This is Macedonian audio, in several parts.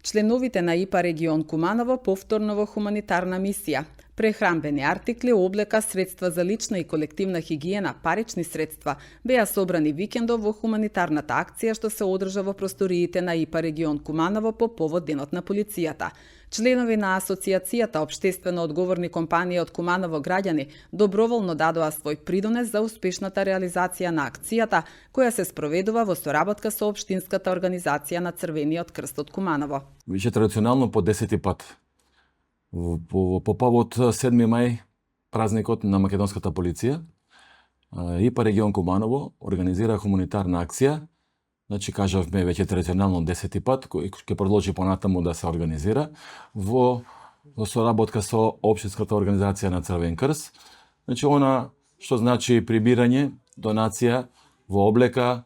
Членовите на ИПА регион Куманово повторно во хуманитарна мисија. Прехранбени артикли, облека, средства за лична и колективна хигиена, парични средства беа собрани викендов во хуманитарната акција што се одржа во просториите на ИПА регион Куманово по повод Денот на полицијата. Членови на Асоциацијата Општествено одговорни компании од Куманово граѓани доброволно дадоа свој придонес за успешната реализација на акцијата, која се спроведува во соработка со Општинската организација на Црвениот крст од Куманово. Више традиционално по 10 пат. По повод 7 мај, празникот на македонската полиција, ИПА регион Куманово организира хуманитарна акција. Значи, кажавме веќе традиционално 10 пат, кој ќе продолжи понатаму да се организира во соработка со Општинската организација на Црвен крст. Значи, она што значи прибирање, донација во облека,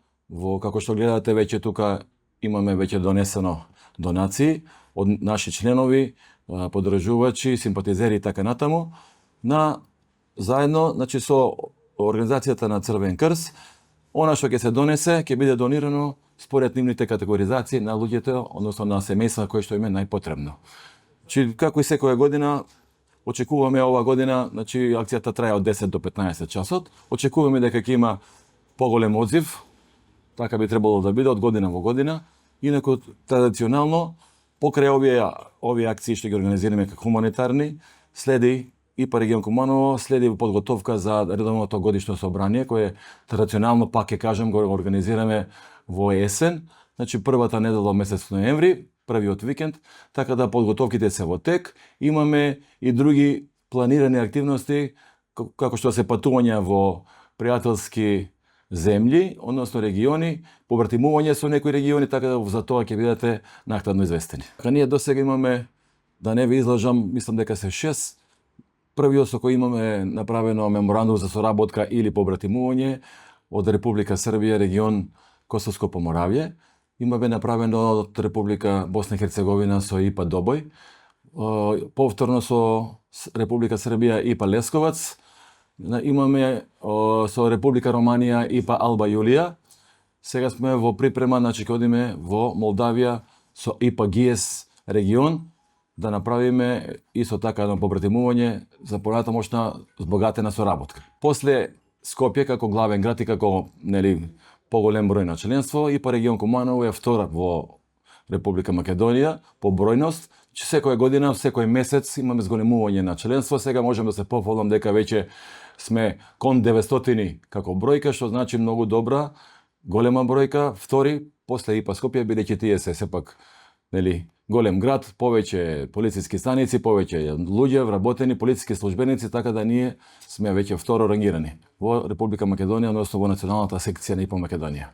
како што гледате веќе тука имаме веќе донесено донации од наши членови, поддржувачи, симпатизери и така натаму, заедно, значи, со организацијата на Црвен крст. Она што ќе се донесе, ќе биде донирано според нивните категоризации на луѓето, односно на семејства кои што им е најпотребно. Значи, како и секоја година, очекуваме ова година, значи акцијата трае од 10 до 15 часот. Очекуваме дека ќе има поголем одзив, така би требало да биде од година во година. Инаку традиционално покрај овие акции што ги организираме како хуманитарни, следи ИПА регион Куманово, следи подготовка за редовното годишно собрание, кое традиционално, пак ќе кажам, го организираме во есен, значи првата недела месец ноември, првиот викенд, така да подготовките се во тек. Имаме и други планирани активности, како што се патувања во пријателски земји, односно региони, побратимување со некои региони, така да за тоа ќе бидете накнадно известени. Ние досега имаме, да не ви излажам, мислам дека се 6. Првиот со кој имаме направено меморандум за соработка или побратимување од Република Србија, регион Косовско Поморавје. Имаме направено од Република Босна и Херцеговина со ИПА Добој. Повторно со Република Србија ИПА Лесковац. Имаме со Република Романија ИПА Алба Јулија. Сега сме во припрема, значи ќе одиме во Молдавија со ИПА ГИЕС регион, да направиме исто така едно побратимување за понатамошна збогатена соработка. После Скопје како главен град и како поголем број на членство, ИПА регион Куманово е втора во Република Македонија по бројност. Секоја година, секој месец имаме зголемување на членство. Сега можеме да се пофалам дека веќе сме кон 900 како бројка, што значи многу добра, голема бројка. Втори после ИПА Скопје, бидејќи тие се сепак голем град, повеќе полициски станици, повеќе луѓе, вработени полициски службеници, така да ние сме веќе второ рангирани во Република Македонија, односно во националната секција на ИПА Македонија.